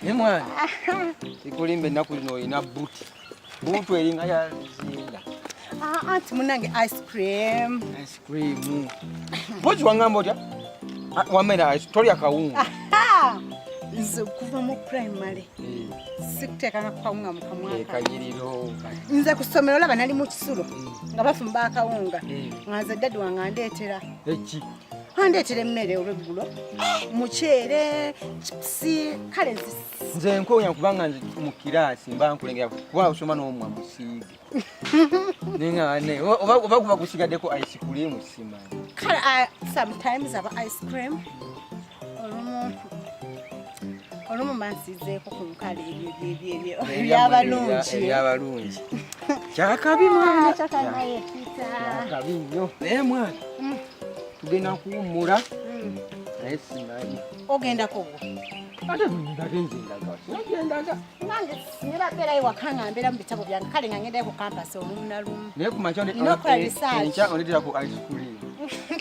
Naye mwana, sikulimba, ennaku zino olina buti butu eringa yazinda. Ah, anti munange, ice cream. Ice cream. Mpozi wangamba otya? Ah, wamera tolya kawunga? Aha! Nze okuva mu primary sikuteekanga kawunga mu kamwa kange. Kanyiriro. Nze ku ssomero, olaba nali mu kisulo nga bafumba akawunga, nga nze daddy wange andeetera. Eki? Andeetera emmere olweggulo, muceere, chipusi, kale nze Nze nkonya kubanga nze mu kiraasi mba nkulengera, kuba osoma n'omwa musiige. Naye nga oba kuba gusigaddeko ice cream, simanyi. Kale sometimes aba ice cream, olumu mansizeeko ku nkala, ebyo ebyo ebyabalungi. Ebyabalungi kyakabi, mwana. Kyakanaye, Peter. Kyakabi nnyo. Naye mwana, tugenda kuwummula, naye simanyi. Ogendako gwo? Ate ate nze ndaga, sinagendaga. Nange sinera beerayo waka nga mbeera mu bitabo byange, kale nga ngendayo ku campus olumu na lumu. Naye ku makya Nina okukola research. Enkya ondeetera ku ice cream.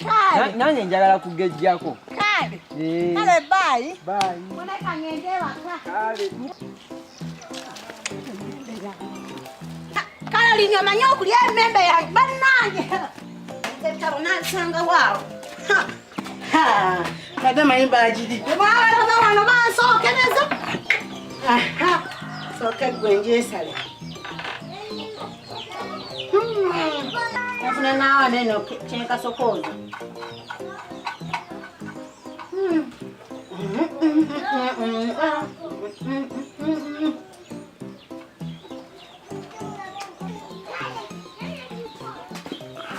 Kale. Nange njagala kugejjako. Kale. Eh. Kale, bye. Bye. Moneka, ngende waka. Kale. Kale linyo manyi okulya emmembe yange, bannange. Ebitabo nansanga waawo. Badde manyi bagiridde, balaba wano bansookereza. Sooka gwe njesale. Nafuna naawa neno kyenkasokooza.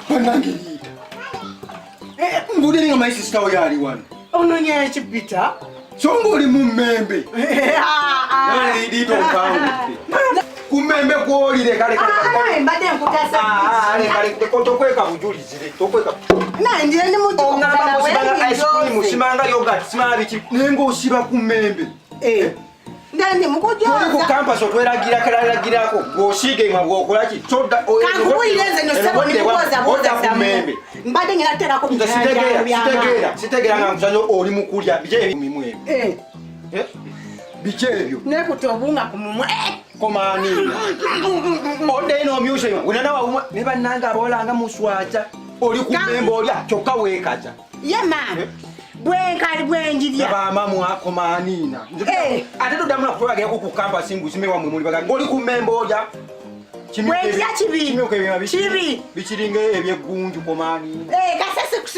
Bannange, liita mbudde nga manyi sister wo yaali wano. Ononya ekipita. So ng'oli mu mmembe, liita onkangudde ku mmembe kwoli. Leka, leka. Mbadde nkutasa. Tokweka bujulizi, tokweka. Nandire ndi. Ongamba osibanga ice cream, osimanga yogurt, simanga biki, naye ng'osiba ku mmembe. Ndandi Toli ku mukujoza. campus, otweragira, gw'osiiga emwa, bw'okola ki? Kankubuulire, nze no ssebo ndikubuuzabuuza. Odda ku mmembe. Mbadde ngenda kuteekako Nze bijanjaalo by'amaanyi. sitegeera, sitegeera nga nkusanze oli mu kulya. Biki ebyo mimwe ebyo? Eh? Biki ebyo? Nekuta obunga ku mumwa. Komaaniina odde eno omyuse wenanawa ne bannange abawalanga muswaca. Oli ku mmembe olya, kyokka weekaza. Ye maama, bwenkali bwenjirya. Bamamwa, komaaniina. Ate toddamu nakutwagirako ku campus ngusime wamwe muli baga ng'oli ku mmembe olya. Bwenjirya kibi. Kimyuka ebima. Kibi. Bikiringa ebyeggunju, komaaniina. Kasese.